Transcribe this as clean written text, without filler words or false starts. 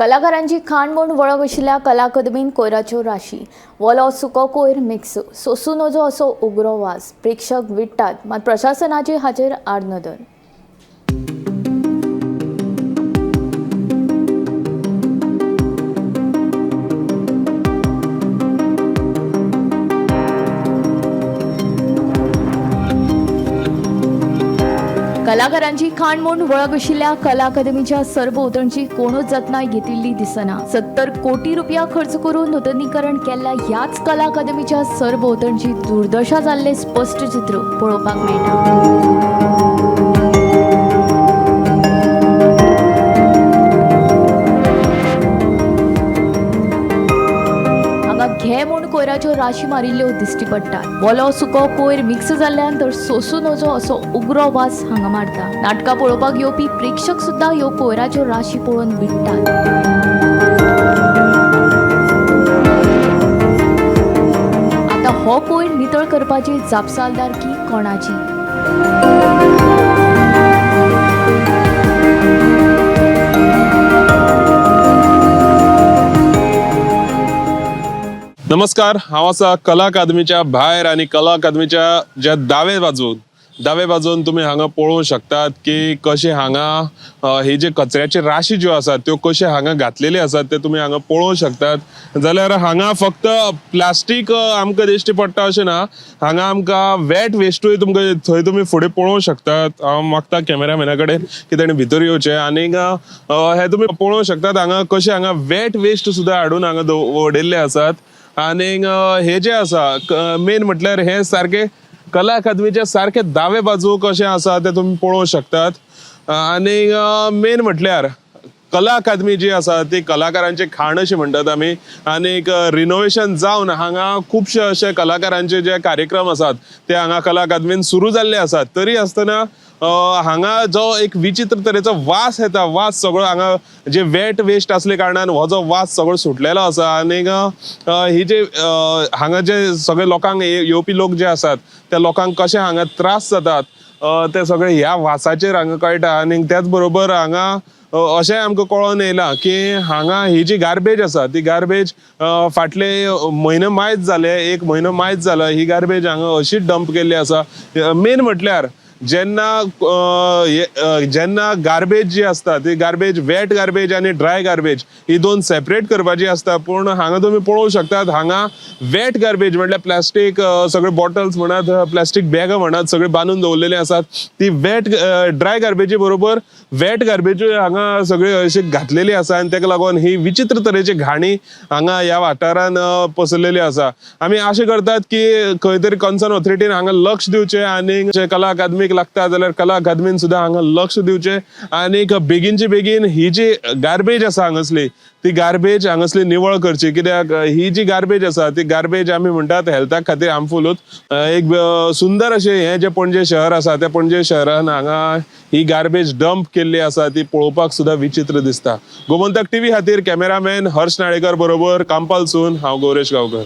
कलाकारांची खाण म्हूण वळख आशिल्ल्या कला अकादमीन कोयराच्यो राशी, वोलो सुको कोयर मिक्स, सोसूं नजो असो उग्रो वास, प्रेक्षक विट्टात, मात प्रशासनाची हाचेर आडनदर. कलाकारांची खाण म्हूण वळख आशिल्ल्या कला अकादमीच्या सरभोंवतणची कोणूच जतनाय घेतिल्ली दिसना. 70 कोटी रुपया खर्च करून नुतनीकरण केल्ल्या ह्याच कला अकादमीच्या सरभोंवतणची दुर्दशा जाल्लें स्पश्ट चित्र पळोवपाक मेळटा. हांगा घे म्हूण कोयराच्यो राशी मारिल्ल्यो दिश्टी पडटात. वोलो सुको कोयर मिक्स जाल्ल्यान तर सोसूं नजो असो उग्रो वास हांगा मारता. नाटकां पळोवपाक येवपी प्रेक्षक सुद्दां ह्यो कोयराच्यो राशी पळोवन विट्टात. आतां हो कोयर नितळ करपाची जापसालदारकी कोणाची? नमस्कार, हांव आसा कला अकादमीच्या भायर आनी कला अकादमीच्या ज्या दावे बाजून तुमी हांगा पळोवंक शकतात की कशें हांगा ही जे कचऱ्याची राशी ज्यो आसात त्यो कश्यो हांगा घातलेल्यो आसात ते तुमी हांगा पळोवंक शकतात. जाल्यार हांगा फक्त प्लास्टीक आमकां दिश्टी पडटा अशें ना, हांगा आमकां वेट वेस्टूय तुमकां थंय तुमी फुडें पळोवंक शकतात. हांव मागता कॅमेरामॅना कडेन की तेणी भितर येवचें आनीक हें तुमी पळोवंक शकतात हांगा कशें हांगा वेट वेस्ट सुद्दां हाडून हांगा उडयल्ले आसात. आनीक हे जे आसा मेन म्हटल्यार हे सारके कला अकादमीच्या सारके दावे बाजूक कशें आसा तें तुमी पळोवंक शकतात. आनीक मेन म्हटल्यार कला अकादमी जी आसा ती कलाकारांची खाण अशी म्हणटात आमी. आनीक रिनोवेशन जावन हांगा खुबशे अशे कलाकारांचे जे कार्यक्रम आसात ते हांगा कला अकादमीन सुरू जाल्ले आसात. तरी आसतना हांगा जो एक विचित्र तरेचो वास येता, वास सगळो हांगा जे वेट वेस्ट आसले कारणान हो जो वास सगळो सुटलेलो आसा. आनीक ही जे हांगा जे सगळे लोकांक येवपी लोक जे आसात त्या लोकांक कशें हांगा त्रास जातात ते सगळे ह्या वासाचेर हांगा कळटा. आनीक त्याच बरोबर हांगा अशें आमकां कळोन येयलां की हांगा ही जी गार्बेज आसा ती गार्बेज फाटले म्हयनो मायज जाले, एक म्हयनो मायज जाला ही गार्बेज हांगा अशीच डंप केल्ली आसा. मेन म्हटल्यार जेन्ना जेन्ना गार्बेज जी आसता ती गार्बेज वेट गार्बेज आनी ड्राय गार्बेज ही दोन सेपरेट करपाची आसता. पूण हांगा तुमी पळोवंक शकतात हांगा वेट गार्बेज म्हटल्यार प्लास्टीक सगळे बॉटल्स म्हणात, प्लास्टीक बॅगां म्हणात सगळे बांदून दवरलेले आसात. ती वेट ड्राय गार्बेजी बरोबर वेट गार्बेजूय हांगा सगळी अशी घातलेली आसा आनी ताका लागून ही विचित्र तरेची घाणी हांगा ह्या वाठारान पसरलेली आसा. आमी आशा करतात की खंय तरी कन्सर्न ऑथॉरिटीन हांगा लक्ष दिवचें आनी जे कला अकादमीक लागता जाल्यार कला अकादमीन सुद्दां हांगा लक्ष दिवचें आनीक बेगीनचे बेगीन ही जी गार्बेज आसा हांगासली ती गार्बेज हांगासली निवळ करची. कित्याक ही जी गार्बेज आसा ती गार्बेज आमी म्हणटात हेल्थाक खातीर हार्मफुलूच. एक सुंदर अशें हें जें पणजे शहर आसा त्या पणजे शहरान हांगा ही गार्बेज डंप केल्ली आसा ती पळोवपाक सुद्दां विचित्र दिसता. गोमंतक टीव्ही खातीर कॅमेरामॅन हर्ष नाळेकर बरोबर कांपालसून हांव गौरेश गांवकर.